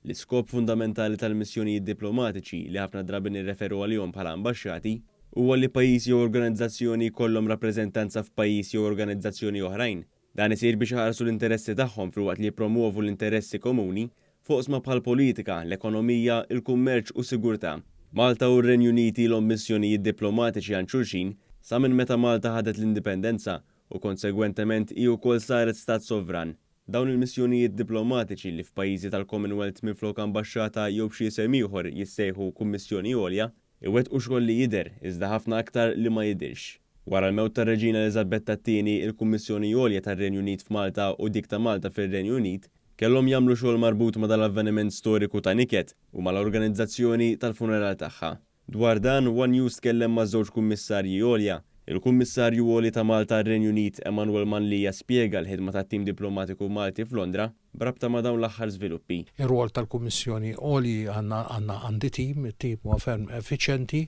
L-iskop fundamentali tal-missjonijiet diplomatiċi, li ħafna drabi nirreferu għalihom bħala ambaxxati, huwa li pajjiż jew organizzazzjoni jkollhom rappreżentanza f'pajjiż jew organizzazzjoni oħrajn. Dan isir biex iħarsu l-interessi tagħhom filwaqt li jippromwovu l-interessi komuni f'oqsma bħall-politika, l-ekonomija, il-kummerċ u sigurtà. Malta u r-Renju Unit ilhom missjonijiet diplomatiċi għand xulxin sa minn meta Malta ħadet l-indipendenza u konsegwentement hi wkoll saret stat sovran. Dawn il-missjonijiet diplomatiċi, li f'pajjiżi tal-Commonwealth minflok ambaxxata jew b'xi isem ieħor jissejħu Kummissjoni Għolja, iwettqu xogħol li jidher, iżda ħafna aktar li ma jidhirx. Wara l-mewt tar-Reġina Eliżabetta t-Tieni, il-Kummissjoni Għolja tar-Renju Unit f'Malta u dik ta' Malta fir-Renju Unit kellhom jagħmlu xogħol marbut ma' dal-avveniment storiku ta' niket u mal-organizzazzjoni tal-funeral tagħha. Dwar dan, one News tkellem ma' żewġ kummissarji għolja. Il-Kummissarju Għoli ta' Malta għar-Renju Unit, Emanuel Mallia, spjega l-ħidma tat-tim diplomatiku Malti f'Londra b'rabta ma' dawn l-aħħar żviluppi. Ir-rwol tal-Kummissjoni Għoli, għandna għandi tim, it-tim huwa ferm effiċjenti,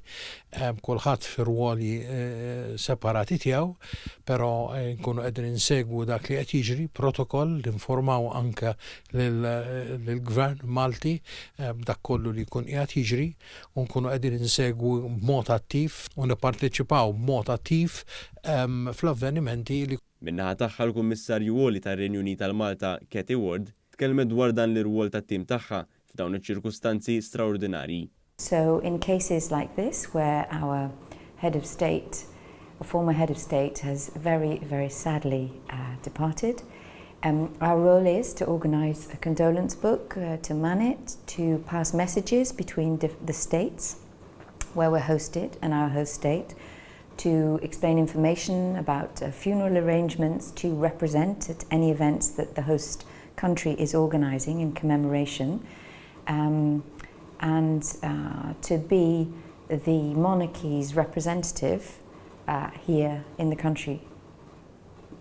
kulħadd fir-rwoli separati tiegħu, però nkunu qegħdin insegwu dak li qed jiġri, protokoll, ninformaw anke lill-Gvern Malti b'dak kollu li jkun qiegħed jiġri u nkunu qegħdin insegwu b'mod attiv u nipparteċipaw b'mod attiv fl-avvenimenti li Min-naħa tagħha, l-Kummissarju Għoli tar-Renju Unit għal Malta, Cathy Ward, tkellmet dwar dan l-irwol tat-tim tagħha f'dawn iċ-ċirkustanzi straordinarji. So in cases like this, where our head of state, a former head of state, has very, very sadly departed, our role is to organise a condolence book, to man it, to pass messages between the states where we're hosted and our host state, to explain information about funeral arrangements, to represent at any events that the host country is organising in commemoration, and to be the monarchy's representative here in the country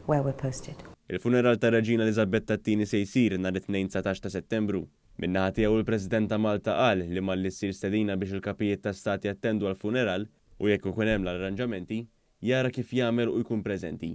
where we're posted. Il-funeral tar-Reġina Eliżabetta t-Tieni se jsir nhar it-Tnejn 19 ta' Settembru. Min-naħa tiegħu, il-President ta' Malta qal li malli ssir stedina biex il-kapijiet ta' stati jattendu għall-funeral u jekk ikun hemm l-arranġamenti, jara kif jagħmel u jkun preżenti.